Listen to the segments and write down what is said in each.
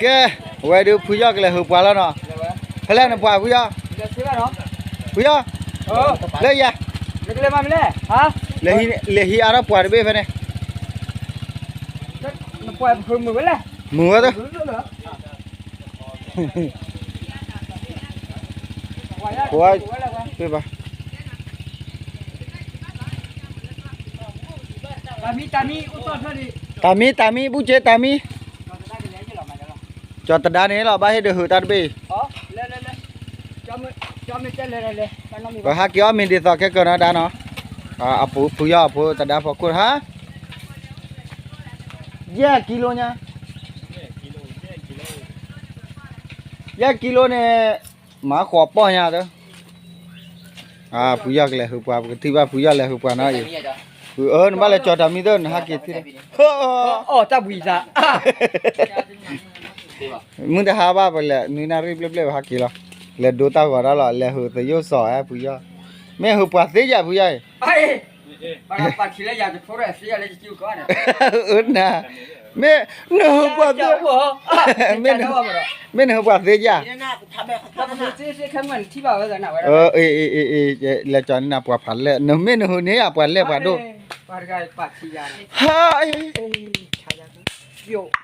ကဲ, အဝဲဒုးဖုယီၢ်ကလဲၤဟုးပှၤလီၤနီၤ, ဖဲလဲၣ်နပှၤဖုယီၢ်, ဖုယီၢ်, လၢယၤ, လဲၤဟံးအါထီၣ်ပှၤတဘ့ၣ်ဖဲန့ၣ်, မုာ်ဝဲသၢ ကိး, တၢ်မံ တၢ်မံ ဘူးက့တၢ်မံ, ကၠီၤတဒါန့ၣ်လီၤ ဘၣ်ဟ့ၣ်ဒုးဟုးတၢ်တဘ့ၣ်အံၤ, ပဟးက့ၤအီၣ်မ့ၤဒ်သိးခဲကၢၤနီၤဒါနီၤ, အပူၤဖုယီၢ်အဖိတဒါဖီခိၣ်ဟါ, ယဲၢ်ကံလိညါ, ယဲၢ်ကံလိန့ၣ်, မၤဃိးပီၢ်ညါတၢ်, ဖုယီၢ်ကလဲၤဟုးပှၤ ပကထံၣ်ဘၣ်ဖုယီၢ်လဲၤဟုးပှၤနီၤအံၤ, အၢ နဘၣ်လဲၤကၠီၤတၢ်မံသၢ နဟးက့ၤထံၣ်, အီၣ်တၢ်ဘှံးသး, မုၢ်တဟါဘၣ်ပလဲၤ နွံနၣ်ရံၣ်ဘျဲၣ်ဘျဲၣ်ပဟးက့ၤလီၤ, လဲၤဒိတၢ်ဂီၤဒၣ်လီၤ လဲၤဟုးသယိၣ်စီၤဧါဖုယီၢ်, မ့ၢ်ဟုးပှၤသ့ယၤဖုယီၢ်အံၤ အၢနၤ, မ့ၢ်နဟုးပှၤသ့, မ့ၢ်နဟုးပှၤသ့ယၤ, အ့ လဲၤကၠီၤန့ၢ်နၤပှၤဖးလဲၣ် နမ့ၢ်နဟုးန့ၢ်ယၤပှၤလဲၣ်ပှၤဒိၣ်,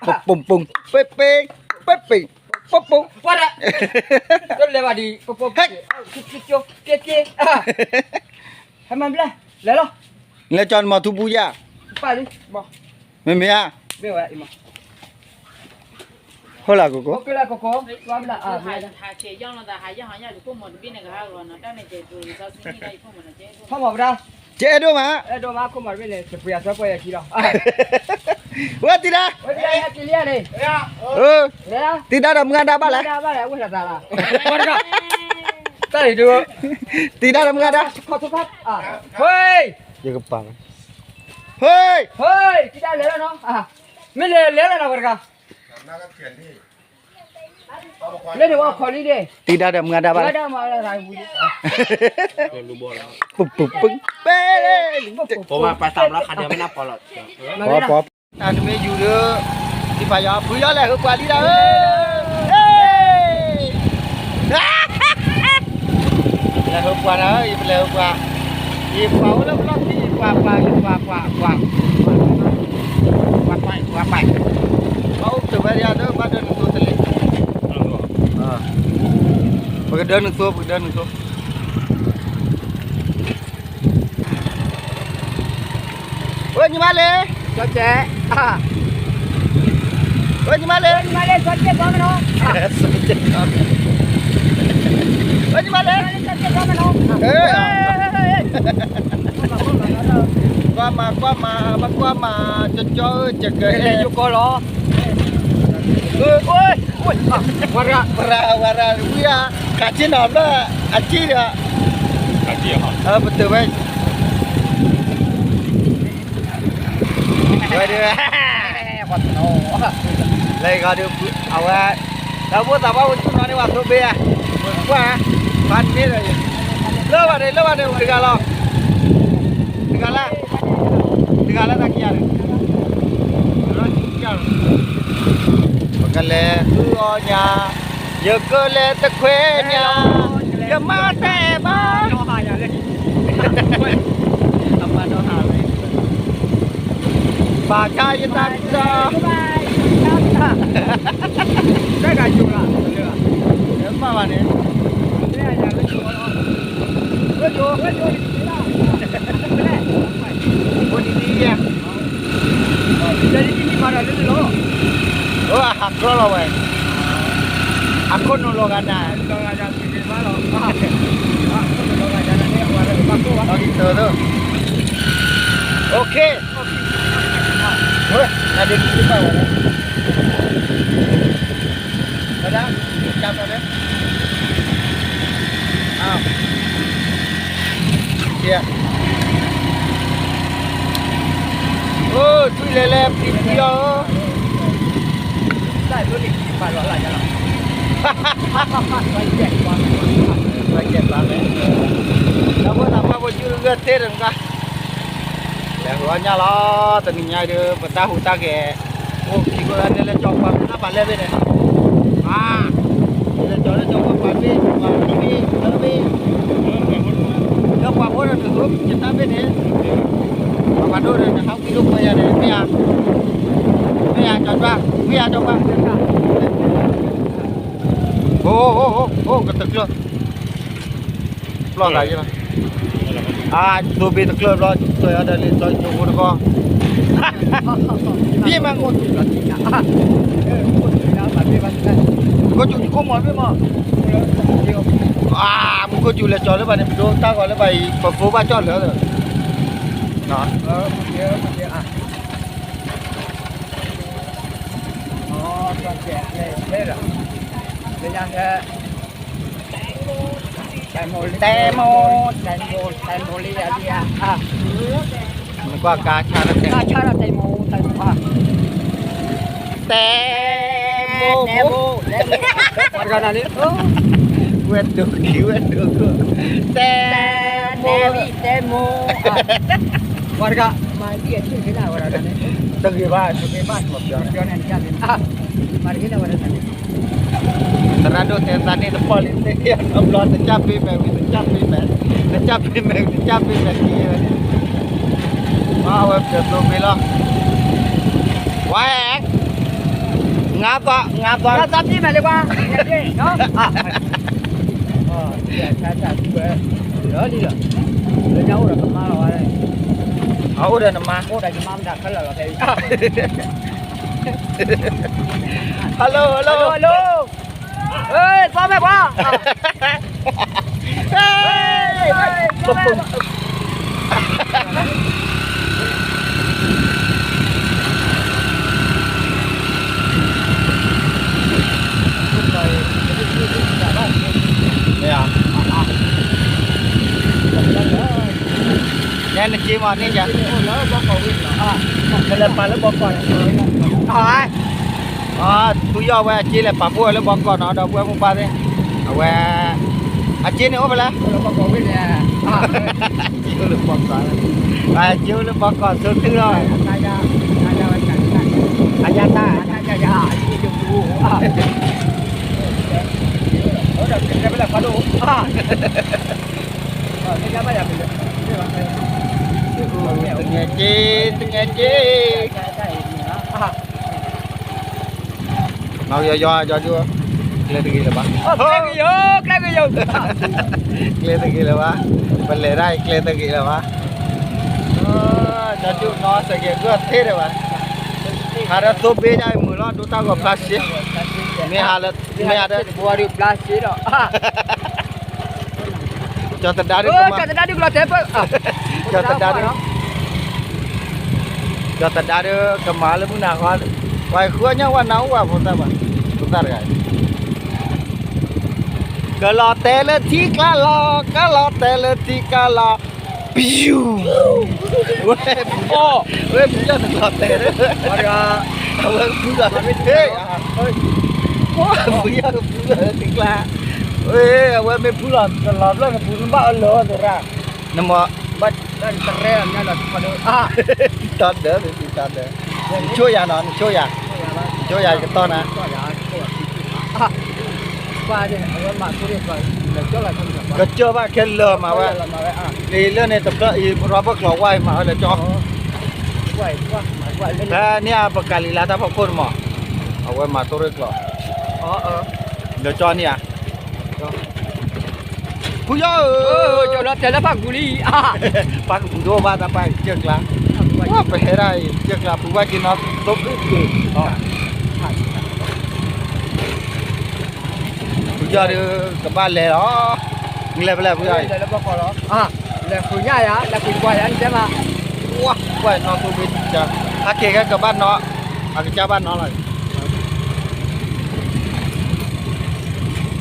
ဟါ, ပူၤပူၤ, ပ့ပ့, ပ့ပ့, ပူၤပူၤ, ဟဲ, ဟဲမၤဘျဲၣ်, လဲၤလီၤ, လဲၤကၠီၤနမၤထူပူၤယၤ, မ့မ့ၢ်ဧါ, ဟိလၢကကိး, ကဲအဲၣ်ဒိၣ်မး, ဝဲတံၤဒါ, တံၤဒါဒီးမုၢ်ဂၤဒါဘၣ်လဲၣ်, တံၤဒါဒီးမုၢ်ဂၤဒါ, ယကပၤ, ဟ့, တံၤဒါလဲၤလီၤနီၤ, မ့ၢ်လဲၤလဲၤလီၤနီၤဝဲတဂၤ လၢန့ၣ်ဝဲခီလံဒ့ၣ်, တံၤဒါဒီးမုၢ်ဂၤဒါဘၣ်လဲၣ်, ပူၤပူၤပူၤ, ပ့, ပီၤ, တၢ်နမ့ၢ်ယူၤဒီး, ယဖးယီၤဖုယီၢ်လဲၤဟုးပှၤလံဒီး, လဲၤဟုးပှၤနၤဧၢ ယပလဲၤဟုးပှၤ, ယပှၤအိၣ်လၢပလီၢ်ခံ ယပှၤပှၤ ယပှၤပှၤ ပှၤ, ပှၤပှၤ ပှၤပှၤ, ဘၣ်အိၣ်ကတၢၢ်ဝဲဒၣ်ဒီး ဘၣ်ဒၢနသိတလဲၣ်, ပကဒၢနသိ ပကဒၢနသိ, ဝဲညီမလေး, အၢ ညီမလေး, ညီမလေး, ညီမလေး, ကွၢ်မၤကွၢ်မၤ ဘၣ်ကွၢ်မၤ ကၠီကၠီဧၢ ကကဲယိကီလီၤ, ဝၤရၤ ဝၤရၤ ဝံၤဧါ, ခးဆ့ၣ်နီၤဘျၢၣ် အစံၣ်ဒီး, ပတုာ်ဝဲ ဝဲဒၣ်, လၢဂၤဒီး အဝဲ, တၢ်ဘိသးဘၣ်ဝဲဆူၣ်နီၤန့ၢ်ဝဲသိဘ့ၣ်ဧါ, ဝဲကွၢ်, ဖးန့ၢ်ဒီး, လၢဘၣ်န့ၣ် လၢဘၣ်န့ၣ် တဂၤလီၤ, တဂၤလၢ်, တဂၤလၢ်တၢ်ခံဂၤန့ၣ်, ပကလဲၤဃုအီၣ်ညါ, ယကလဲၤတခွဲညါ, ယမၤတၢ်အဲၣ်ဘၣ် အမၤဒီးဟးဝဲ, ဘၣ်ဆါယတၢ်ကစီၣ်, တၢ်ဂၤယိၤလီၤ, မၤဘၣ်န့ၣ်, အိၣ်ဒ်ဒ်ယဲ, အဟးကြီလီၤဝဲ, အခိၣ်နူာ်လီၤဂာ်နၤ, လီၤကံၤတၢ်, OK, ဝဲ, နဒုးကံၣ်ပာ်ဝဲ, ဝဲဒၣ်, ကၢ်ပၢၢ်န့ၣ်, အိၣ် ထွံၣ်လဲၤလဲၤ ပျံၤပျံၤအီၤဧၢ, တၢ်ဒိးန့ၣ်ကံၣ်ပာ်လီၤလၢ်လီၤ, တၢ်ဖိသၣ်ခွါဖိဆူၣ်ဂၢၢ်သ့တဂၤ, လဲၤဃုအီၣ်ညၣ်လီၤ တနံၤညါဒီး ပတၢ်ဟူးတၢ်ဂဲၤ, အိၣ်ခံဖိလၢန့ၣ်လၢကၠီပှၤမ့ၢ်တၢ်ပာ်လဲၢ်ဘ့ၣ်န့ၣ် အါ, လဲၤကၠီၤလၢကၠီၤပှၤပှၤမ့ၢ်ပှၤမ့ၢ်လၢမ့ၢ်, လၢပှၤဖိဒီးနဟိယတၢ်ဘ့ၣ်န့ၣ်, ပှၤပှၤဒိၣ်ဒီးနဟးဝံဒိၣ်ပှဲၤယၤန့ၣ် မ့ၢ်ဧါ, မ့ၢ်ဧါကၠီၤပှၤ, မ့ၢ်ဧါကၠီၤပှၤ, အိၣ်အိၣ်အိၣ်အိၣ် ကတကျၢၢ် ပျီၢ်သးယလီၤ, အါ, သိဘ့ၣ်တကျၢၢ်ဘျီ ကၢၤအီၤဒီးလံာ်စီဆှံကၠိဖိတခီ, ဘ့ၣ်မး, မူခိၣ်စူၤကိးမီၤဘ့ၣ်မး, အါ, မူခိၣ်စူၤလဲၤကၠီၤလၢဘၣ်န့ၣ် ပဒိတၢ်ဂီၤလၢဘၣ်အံၤ ပဖိဘၣ်ကၠီၣ်လၢာ်, တဲမိၢ်, တဲမိၢ်, တဲမိၢ်လံ, နကွၢ်ကါဆါ, ကါဆါဒီးတဲမိၢ်, တဲမိၢ်, တဲမိၢ်, တဲမိၢ်, ဝဲဒိၣ်ကံၤ ဝဲဒိၣ်ကံၤ, တဲမိၢ်, တဲမိၢ်, ဝဲတဂၤ, တဂ့ၤဘၣ်, တဂ့ၤဘၣ်, မၤတဂ့ၤလၢဝဲဒၣ်န့ၣ် သရၣ်ဒိၣ်တဲသးန့ၣ်တပီၢ်လံ, တဘျီတကၢ်ပ့မဲာ်ဝံၤ တကၢ်ပ့မဲာ်, တကၢ်ပ့မဲာ်ဝံၤ တကၢ်ပ့မဲာ်ခံဝဲန့ၣ်, အဝဲပျဲသိဘ့ၣ်လီၤ, ဝဲ, ငါးပါး, ငါးပါး, ငါးပါးပ့မဲာ်လၢကွၢ်, လီၤလံလီၤ, လၢညါအိၣ်ဒီးကမါလီၤဝဲ, အအိၣ်ဒီးနမါ, အိၣ်ဒီးယမါမတၤခဲလၢာ်လီၤဖဲအံၤ Hello, hello. Hello, hello. သီမဲာ်ပှၤ, သီမဲာ်, မ့ၢ်ဧါ, ညါနက့မးန့ၣ်ယါ, နလဲၤပာ်လၢဘီကီးန့ၣ်, ဖုယီၢ်ဝဲအက့လဲၤပာ်ဖှိၣ်ဝဲလၢဘီကီးနီၤ ဒီပုၢ်ဝဲၢ်မိၢ်ပၢ်သ့ၣ်, အဝဲ, အက့န့ၣ်အိၣ်ဖဲလဲၣ်, အက့အိၣ်လၢဘီကီး, အက့အိၣ်လၢဘီကီးဆိထုလီၤ, အယါတၢ်, တငဲက့, တငဲက့, နီၢ်ယီယီယီဒု, ကျဲတဂ့ၤလၢၤဘၣ်, ကျဲတဂ့ၤလၢၤဘၣ်, ပလဲၤဒၣ်အံၤကျဲတဂ့ၤလၢၤဘၣ်, ဒီဒုနီၢ်စကဲးဂၢၢ်သ့ဒၣ်ဘၣ်, ဟးဒီးသိဘ့ၣ်ဒၣ်အံၤမုာ်လီၤ ဒိတၢ်ဂီၤဖျါရှဲ, မ့ၢ်ဟးလၢ, မ့ၢ်ဟးဒီး, ကၠီၤသဒါဒုကမၤ, ကၠီၤသဒါဒု, ကၠီၤသဒါဒုကမၤလၢမုၢ်နၤဃီ, ပှၤဃုအီၣ်ညၣ်ဝဲနၤအိၣ်ဝဲဖိသၣ်ဘၣ်, ဖိသၣ်တဂၤ, ကလီၤတဲာ်လၢထံကျါလီၤ, ကလီၤတဲာ်လၢထံကျါလီၤ, ပျူၤ, ဝဲ, ဝဲဖုယီၢ်တလီၤတဲာ်လၢ, အဝဲဖုလီၤ, ဖုယီၢ်ဖုလီၤထံကျါ, အဝဲမ့ၢ်ဖုလီၤတလီၤဘျီန့ၣ် ဖုနဘၣ်အလီၤသရၣ်, နမၤ, ဘၣ်တရဲၣ်ညါဒီး, တံၤတၢ်ဒၢး, တံၤတၢ်ဒၢး, နဆိၣ်ယၤနီၤ, နဆိၣ်ယၤ, နဆိၣ်ယၤယကတီၢ်နၤ ကစၢၢ်ဘၣ်ခဲလၢာ်မၤဝဲ, လၢန့ၣ်တဖျၢၣ်အံၤ ရဘၢၣ်ကျိၤဝါအံၤမၤဝဲလၢကၠီ, ဖဲန့ၣ်အပကၤလံၤလါတၢ်ဖီခိၣ်န့ၣ်မး, အဝဲမၤတိၢ်ရ့ၣ်ကျိၤ, လၢကၠီန့ၣ်ဧါ, ဖုယီၢ်ဧၢ, တဲလၢဖးကူလံ, ဖးကူဒိၣ်ဘၣ်တၢ်ပာ်ကစၢၢ်ကျါ, ပဟဲဒၣ်အံၤကစၢၢ်ကျါ ဖုဘၣ်က့ၤနီၢ်သိဘ့ၣ်က့ၤ ဖုယီၢ်ဒီး ကဘၣ်လဲၤလီၤ, လဲၤဖဲလဲၣ်ဖုယီၢ်အံၤ, လဲၤဖုညၣ်ယၤ, လဲၤဖုကွၢ်ယၤန့ၣ်တဲမး, ကွၢ်နီၢ်သိဘ့ၣ်ကစၢၢ်, ဟဲက့ၤခဲကဘၣ်နီၢ်, အကစၢ်ဘၣ်နီၢ်လီၤ,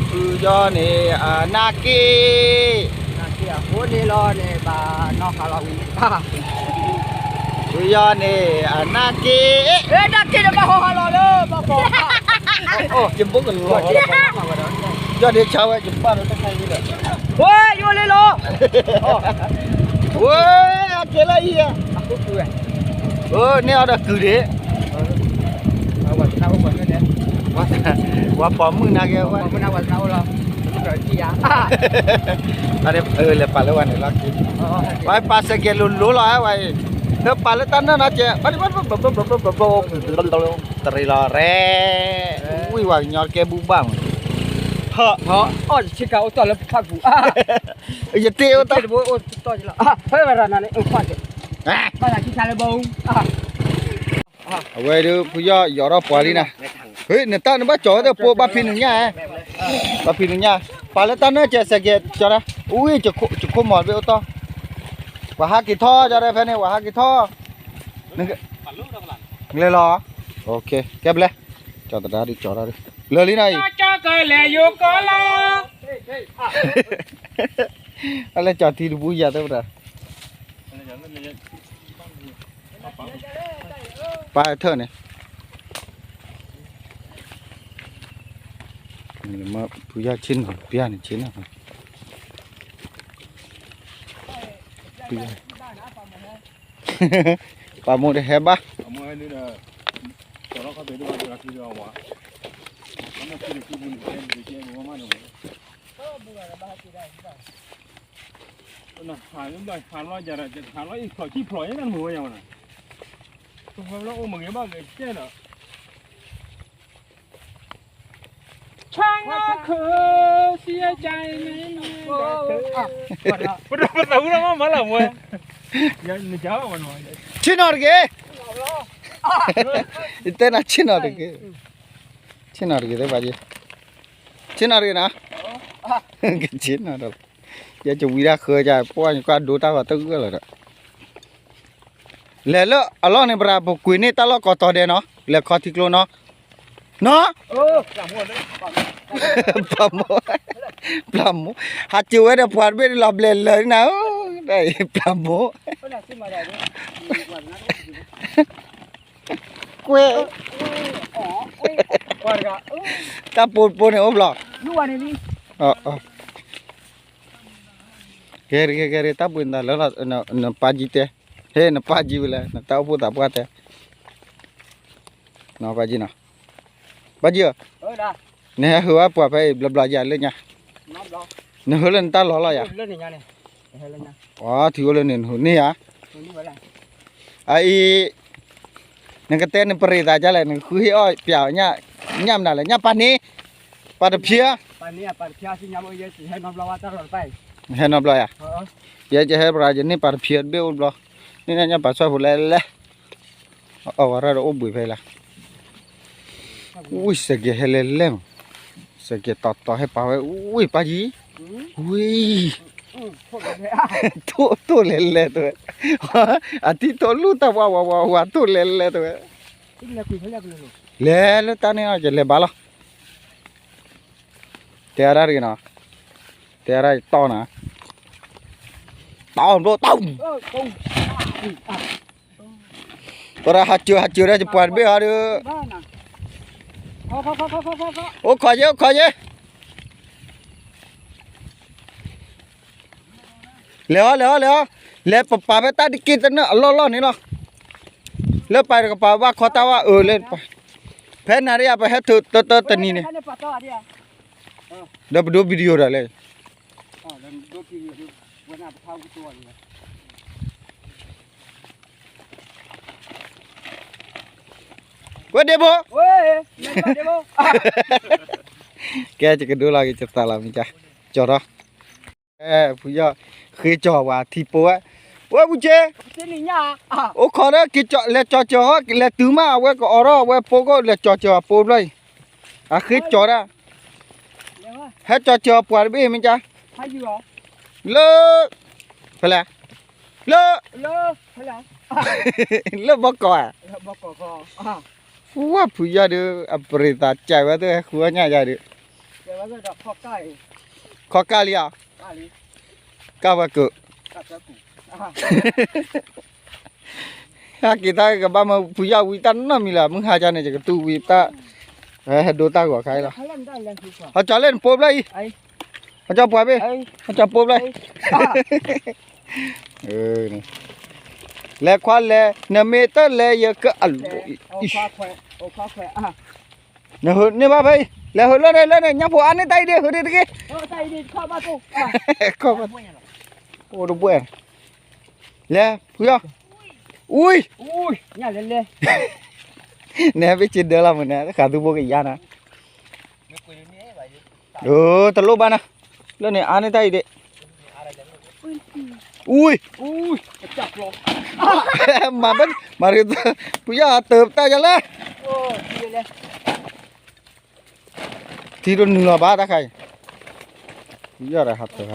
ဖုယီၢ်န့ၣ် အနၢ်က့ၣ်, အဃိန့ၣ်လီၤန့ၣ် ဘၣ်နီၢ်ဃာ်လီၤဝံၤ, ဖုယီၢ်န့ၣ် အနၢ်က့ၣ်, နၢ်က့ၣ်န့ၣ်ဘၣ်ဟီဟးလီၤလၢဘီကီး, ယဘိကလီၤ, ယီၢ်ဒ့ဆါဝဲ ယပာ်လီၤတၢ်ခါအံၤဒီး, ဝဲယိၣ်လ့လီၤ, ဝဲအကဲလၢအံၤ, န့ၢ်အီၤဒီးကုၢ်ဒ့, အဝဲတၢ်အိၣ်ပှၤန့ၣ်, ပှၤပိာ်မုၣ်နာ်က့ဝဲ, ပှၤပိာ်မုၣ်နာ်က့ဝဲ, အလဲၤပာ်လၢဝဲန့ၣ်လီၤ, ဝဲပာ်စဲးကဲးလိၤလိၤလီၤဝဲအံၤ, လၢပာ်လၢတၢ်နၢၣ်နီၤကဲး, တရံးလီၤရဲ, ဝံၣ်ဝဲကညီကဲဘူၣ်ဘၣ်မး, ဟီ, အီၣ်ဆ့ကၤအိၣ်တီၢ်လၢဖးပူၤ, ယတ့အိၣ်တီၢ်, ဖဲဝဲရနၤန့ၣ်, ဘၣ်ဆ့ကၤလၢဘီ အဝဲဒၣ်ဖုယီၢ်ယီၤထီၣ်ပှၤလံနၤ, နတၢ်နဘၣ်ကၠီၤဝဲသ့ၣ်ဖိဘၣ်ဖံးနညၣ်, ဘၣ်ဖံးနညၣ်, ပာ်လၢတၢ်နၢၣ်ကဲးစဲးကဲးကၠီၤဒၣ်, ဝံၣ်, ယခိၣ်မီၤတဘ့ၣ်အိၣ်တီၢ်, ပှၤဟးက့ၤထီၣ်ကၠီၤဒၣ်ဖဲန့ၣ် ပှၤဟးက့ၤထီၣ်, လဲၤလီၤ, ကဲဘျဲ, ကၠီၤသဒါဒုးကၠီၤဒၣ်ဒုး, လၢာ်လံနီၤအံၤ, ကၠီၤကလဲၤယိၤကီလီၤ, အလဲၤကၠီၤထံတပူၤယၤသ့ၣ်ပတၢ် ပၢ်ထၢၣ်န့ၣ်, ဖုယီၢ်ဆ့ၣ်နီၤပျၢ်န့ၣ်ဆ့ၣ်နီၤ, ပှၤမိၢ်တဟဲဘၣ် ဟးလီၤယၤဒီး ဟးလီၤအံၤခီၣ်ဆံဖျိးယဲၢ်တၢ်မုာ်ဝဲယၤဝဲန့ၣ်, တဝဲလၢအိၣ်မ့ၢ်ဂ့ၤဘၣ်ဂ့ၤကဲဒီး, ဆါငါခုစံယကၢ်အံၤန့ၣ်, ပတသးဝံၣ်လီၤမးမၤလၢဝဲ, ဆ့ၣ်နီၤတဂ့ၤ, ယတဲနၤဆ့ၣ်နီၤတဂ့ၤ, ဆ့ၣ်နီၤတဂ့ၤသ့ၣ်ဘၣ်ယဲ, ဆ့ၣ်နီၤတဂ့ၤနီၤ, ဆ့ၣ်နီၤဒီး, ယကဝံဒၣ်ဃၢကၢ် ပှၢ်ညါကၢ်ဒိတၢ်ဂီၤတဂၢၢ်လီၤဒီး လဲၤလၢအလီၢ်န့ၣ် ပရၤပကွံာ်န့ၢ်တၢ်လီၢ်ကီၤတီၤဒဲးနီၤ, လဲၤခီထံကျိနီၤ, နီၤ, ပျၢ်မိၢ်, ပျၢ်မိၢ်, ဟးစၢၤဝဲဒီးပှၤတဘ့ၣ်လီၤဘျဲးလၢာ်နၤဧၢ, ပျၢ်မိၢ်, ကွဲ, တၢ်ပိပိန့ၣ်အိၣ်ဘျီ, ကဲကဲကဲ တၢ်ပှ့ၤနသးလၢလီၤ, နပၢ်ကံတဲ, ဟဲ နပၢ်ကံဝဲလဲၣ် နတၢ်အိၣ်ဖှိၣ်သးပှၢ်တဲ, နပၢ်ကံနီၤ, ပၢ်ကံဧၢ, နဟဲဟၢဝဲပှၤဖဲအံၤ ဘျီဘျီယၤလၢညါ, နဟၢလၢနတၢ်လီၢ်လီၤယၤ, အထံအိၣ်လၢန့ၣ် နဟၢန့ၢ်ဧါ, အအံၤ နကတဲနပရံးသးဒ်လဲၣ် နကဃုဟ့ၣ်အီၣ်ပျးညၣ်မနုၤလဲၣ် ညၣ်ပၢ်န့ၣ်, ပၢ်တဖျၢၣ်, ဟဲနီတဘျီယၤ, ယဲယဟဲပရၤယန့ၢ်ပၢ်တဖျၢၣ်တဘ့ၣ်အိၣ်တဘျီ, န့ၣ်ညၣ်ပၢ်ဆွဲဖိလဲၣ်လဲၣ်, အဝဲရၢ်ဒီးအိၣ်ဘှံးဖဲလၢ်, ဝံၣ်စဲးကဲးဟဲလဲၣ်လဲၣ်မး, စဲးကဲးတီတီဟဲပာ်ဝဲ ဝံၣ်ပၢ်ကံ, ဝံၣ် ထိၣ်လဲၣ်လဲၣ်တဲဝဲ, အထံၣ်ထိၣ်လူၢ်တၢ်ဝါဝါဝါဝါ ထိၣ်လဲၣ်လဲၣ်တဲဝဲ, လဲၤလၢတၢ်န့ၣ်အီၤ ယလဲၤဘၣ်လီၤ, တဲအါဒၣ်တဂ့ၤနီၤ, တဲအါဒၣ်ယတီၢ်နၤ, တီၢ်ဘျိတီၢ်, ပရၤဟးစၢၤဟးစၢၤဒီးယပှၤတဘ့ၣ်ဟီဒီး, အိၣ်ခိးယဲ အိၣ်ခိးယဲ လဲၤအီၤ လဲၤအီၤ လဲၤအီၤ, လဲၤပပာ်ဖဲတၢ်ဒက့ၢ်တနၢၣ်အလီၢ်လီၢ်န့ၣ်လီၤ, လၢပာ်တကပၤဘၣ်ခီတၢ်ဝဲအၢလၢ, ဖဲနၤရံၣ်ယၤ ပဟဲထုးတၢတၢတနံၤန့ၣ်, ဒီးပဒိ video ဒီးလဲၣ်, ဝဲဒ့ဘိ, ကဲ ယကဒိလီၤက့ၤယသးလီၤမ့ၢ်ကါ, ကၠီၤထီၣ် ဖုယီၢ် ဃ့ကၠီၤဝဲထံပိဝဲ, ဝဲပူၤက့, အိၣ်ခိးဒီး က့ၤလဲၤကၠီၤစၢၤဟီ လဲၤတုၤမး အဝဲကအိးထီၣ် အဝဲပိကအိၣ် လဲၤကၠီၤစၢၤအပိတဘျီအံၤ, အဃ့ကၠီၤဒၣ်, ဟဲကၠီၤစၢၤအပှၤတဘ့ၣ်မ့ၢ်ကါ, လၢ, ဖဲလဲၣ်, လၢ, လၢဘီကီးဧါ, ဝဲဖုယီၢ်ဒီး အပရံးသးကၢ်ဝဲသ့ၣ် ဟဲဃုအီၣ်ညၣ်ယၤဒီး, ခီကၢ်လံဧါ, ကၢ်ဝဲကၢး ဟဲက့ၤတၢ်ကဘၣ်မၢဖုယီၢ်ဝံတၢ်နီတမံၤလၢၤ မုၢ်ဟါကါန့ၣ် ယကတူၢ်ဝံတၢ်, ဟဲဒိတၢ်ဂီၤခါအံၤလီၤ, ဟဲကၠီၤလၢနပိဘျီအံၤ, ဟဲကၠီၤပှၤဘ့ၣ်, ဟဲကၠီၤပိဘျီအံၤ, လဲၤခွါလဲၤ နမ့ၢ်တလဲၤယကအလိၤ, နဟၢန့ၢ်ဘၣ်ဖဲအံၤ, လဲၤဟၢလၢန့ၣ်လၢန့ၣ် ညၣ်ဖိအါန့ၢ်တၢ်အံၤဒ့ၣ် ဟၢဒ့ၣ်တက့ၢ်. ခီၣ်ဘၣ်, အိၣ်တဘှဲၣ်, လဲၤဖုယီၢ်, အူ, နဲဘ့ၣ်စ့ဒၢလီၤမုၢ်န့ၣ် တဃာ်သူဖိကယါနၤ, တလိၣ်ဘၣ်နၤ, လၢန့ၣ်အါန့ၢ်တၢ်အံၤဒ့ၣ်, အူ, မၤဘၣ်, မၤတက့ၢ်, ဖုယီၢ်တၢ်တၢ်ယၤလဲၣ် ထံတနုာ်လီၤဘၣ်တၢ်ခါအံၤ, ဖုယီၢ်ဒီးဟးတၢၤဟးတၢၤ,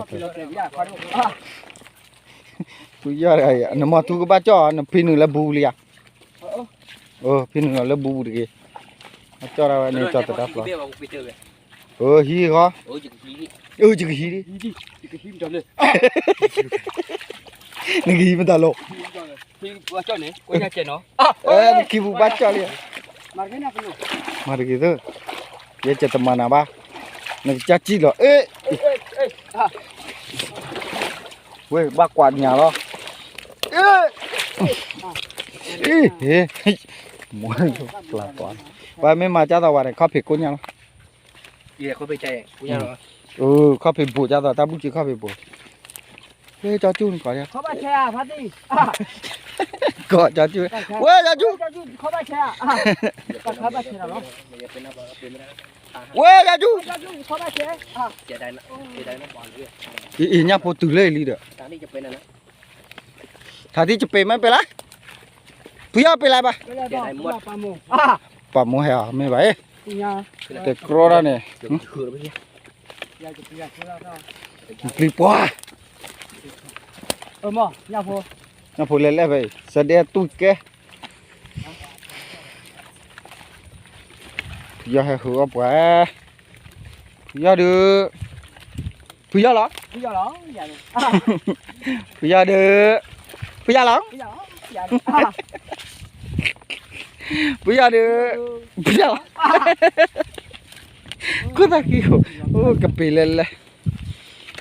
ဖုယီၢ်ဒီး နမီၤထူကဘၣ်ကၠီၣ်ဧါ, နဖံနုာ်လၢဘူးပူၤလံဧါ, ဖံနုာ်လီၤလၢဘူးပူၤတဂ့ၤ, ကၠီၣ်ဒၣ်ဝဲန့ၣ်ကၠီၣ်တဒၣ်ပျီ, ဟံၣ်ဃီ, ယကဟံၣ်, နကဟံၣ်မတၤလဲၣ် နခံပူၤဘၣ်ကၠီၣ်လံ, မၤတဂ့ၤသၢ, ယဲကတမၤနၤဘၣ်, နကစၢ်စံၣ်လီၤ, ဝဲဘၣ်ကွၢ်ညၣ်လီၤ, ပှၤမ့ၢ်မၤကၢ်သိးဝဲန့ၣ် ခီၣ်ဖံးကိညၣ်လီၤ, ခီၣ်ဖံးဘူးကၢ်သိး တၢ်ဘူၣ်စ့ခီၣ်ဖံးဘူးကၢ်သိး, ဝဲကၠီကၠူၣ်န့ၣ်ကီး, ကီးကၠီကၠူၣ်, ဝဲကၠီကၠူၣ်, ဝဲကၠီကၠူၣ်, အံၤ ညၣ်ဖိတုၤလၢအံၤလံဒီး, ထးသံၣ်ယပ့ၤမ့ၢ်ပ့ၤလၢ, ဖုယီၢ်ပ့ၤလၢဘၣ်, ပာ်မိၢ်ဟဲအီၤမ့ၢ်ဘၣ်, တကြၢးဒၣ်န့ၣ်, ပျံၤပှၤ, ညၣ်ဖိလဲၤလဲၣ်ဖဲအံၤ စဒဲတူၢ်ကဲ, ဖုယီၢ်ဟဲဃုအီၣ်ပှၤ, ဖုယီၢ်ဒုး, ဖုယီၢ်လီၤ, ဖုယီၢ်ဒုး, ဖုယီၢ်လီၤ, ဖုယီၢ်ဒုး, ဖုယီၢ်လီၤ, ခိၣ်သၣ်ခံ, အိၣ်ကပ့ၤလဲၤလဲၤ,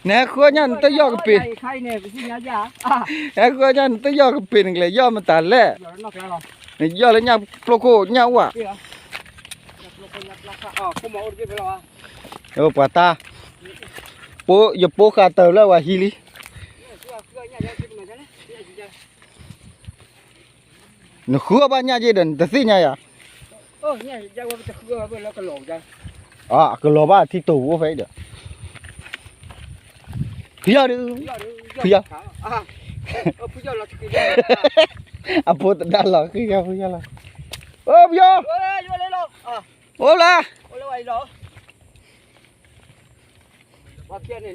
နဟဲဃုအီၣ်ညၣ်နတယီၢ်ကပ့ၤ, နဟဲဃုအီၣ်ညၣ်နတယီၢ်ကပ့ၤ နကလဲၤယီၢ်မတၤလဲၣ်, နယီၢ်လၢညၣ်ပျိခိၣ်ညၣ်ဝၣ်, ပှၤတၢ်, ယပိဃာ်တၢၢ်လၢဝဲဟံးလံ, နဃုအီၣ်ဘၣ်ညၣ်က့ဒီး နတသ့ၣ်ညါယၤ, အကလီၤဘၣ်ထံတိာ်ပူၤအိၣ်ဖဲအံၤဒီး, ဖုယီၢ်ဒုး, ဖုယီၢ်, အဖိတဒၣ်လီၤဃံၤဃာ်ဖုယီၢ်လီၤ, အိၣ်ဖုယီၢ်, အိၣ်လၢ ဘှံးလံဧါ, ဘှံးလံဧါဒီးဝံၤလံ, မၤပ့ၢ်လီ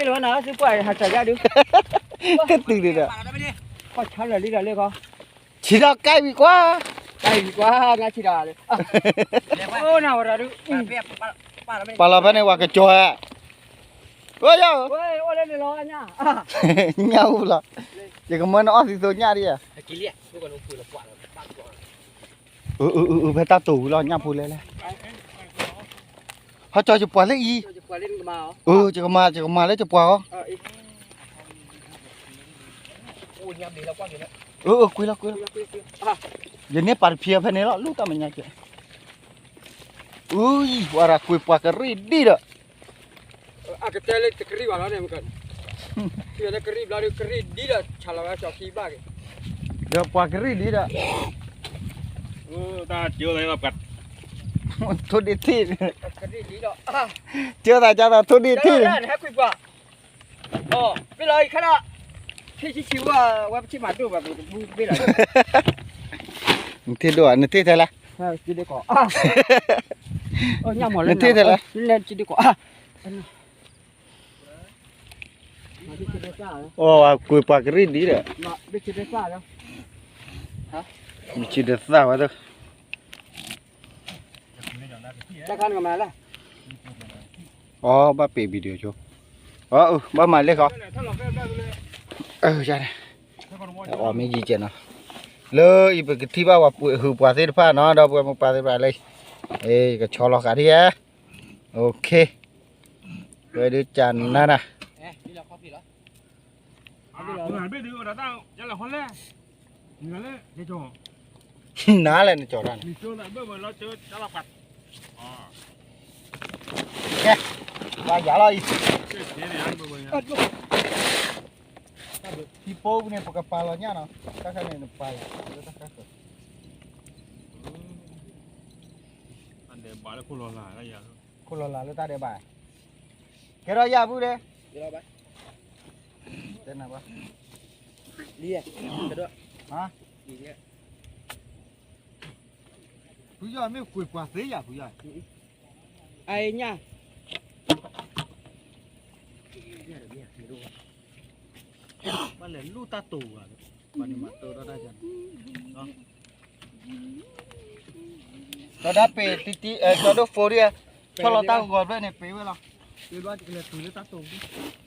ၤနၤသုပှၢ်ဟးစၢ်ယါဒုး, တတုၤဒံးဒီး, ဆံးဒီးကဲဝံၤကွၢ်, ကဲဝံၤကွၢ်, နဆံးဒီး, အိၣ်နဝဲဒၣ်ဒုး, ပာ်လီၤဖဲန့ၣ်ဝဲကကၠီၤဧါ, အိၣ်ယၤ, ညၣ်အူလီၤ, ယကမၢနအီၣ်သံသိညၣ်ဒံးဧါ, ဖဲတၢ်တိာ်ဝံၤလီၤ ညၣ်ဖိလဲၤလဲၣ်, ဟီၣ်ကၠီယပှၤလၢအံၤ, ယကမၤ ယကမၤလၢယပှၤအီၤ, ကွ့လီၤကွ့လီၤ, ယန့ၢ်ပာ်တဖျဲးဖဲန့ၣ်လီၤ လူၢ်တၢ်မဲာ်ညါကဲ, အံၤ ဝဲဒၣ်ကွ့ပှၤကရံၣ်ဒံးဒီး အကတဲလၢတကရံၣ်ဘၣ်လီၤန့ၣ် မက, ထံလၢကရံၣ်ဘျီဒီးကရံၣ်ဒံးဒီး ဆါလီၤဝဲကၠီခံဘၣ်က့ၤ, ဒီးပှၤကရံၣ်ဒံးဒီး, တၢ်ကၠိသးလီၤ, ထိၣ်ဒ့ထံၣ်, ကၠိသးကၠိသးထိၣ်ဒ့ထံၣ်, ပ့ၢ်လီၤခါဒီး, ထံၣ်ဆံဆံဝဲ ဝဲပထံၣ်မၤဒိၣ်ဘၣ်ပတဘူပ့ၢ်လီၤ, နထံၣ်ဒိၣ်ဧါ နထံၣ်ထဲလဲၣ်, နထံၣ်ထဲလဲၣ် အိၣ်ဝဲကွံာ်ပှၤကရံၣ်ဒံးဒီး, မ့ၢ်ဆံးဒသၣ်ဝဲသၢ, အီ ဘၣ်ပ့ၤ video ဆိ, အီ ဘၣ်မၤလဲၣ်ဃီ, အီ မ့ၢ်ယံၤကဲနီၤ, လၢအံၤပကထံၣ်ဘၣ်ပှၤပုၢ်ဟုးပှၤသ့ၣ်တဖၣ်နီၤ ဒီပုၢ်ဝဲၢ်မိၢ်ပၢ်သ့ၣ်တဖၣ်လၢ, ကဆီလီၤဃာ်ဒ်ဧါ, ဝဲဒုးကနၣ်နၤ ဘ့ၣ်ဒုးအိၣ်ဒီးတၢ် ယလဲၤဟီလဲၣ်, နလဲၣ် နကၠီၤ, နလဲၣ် နကၠီၤတၢ်န့ၣ်, နကၠီၤလၢဘၢၣ်ဘၢၣ်လီၤ ကၠီၤတၢ်လီၤပှၤ, ကဲ, ပှၤယၤလီၤအံၤ, ထံဖိပူၤန့ၣ် ပကပာ်လီၤညၣ်နီၤ, တၢ်ခါန့ၣ် နပာ်လီၤလၢတၢ်ခါဃၢၤ, တၢ်ဒဲးဘးလၢခိၣ်လီၤလး, ခိၣ်လီၤလးလၢတၢ်ဒဲးဘး, ကဲထီၣ်ယၤပုၢ်ဒဲး, တဲနၤဘၣ်, ဟါ, ဖုယီၤမ့ၢ်ကွံာ်ပှၤသ့ယၤဖုယီၤ, အညၣ်, ဘၣ်လဲၤလူၢ်တၢ်တိာ်ဂၤ, ပှၤန့ၣ်မၤတိာ်ထီၣ်တၢ်ယၤ, ဒီးဒၣ်ပ့ၤတံတံ, ကၠီဒိၣ်ဖိဒံ, ဆီၣ်လီၤတၢ်ဂီၤဖျၢၣ်န့ၣ် ပ့ၤဝဲလီၤ, ပ့ၤဘၣ်ကလဲၤတုၤလၢတၢ်တိာ်ပူၤ,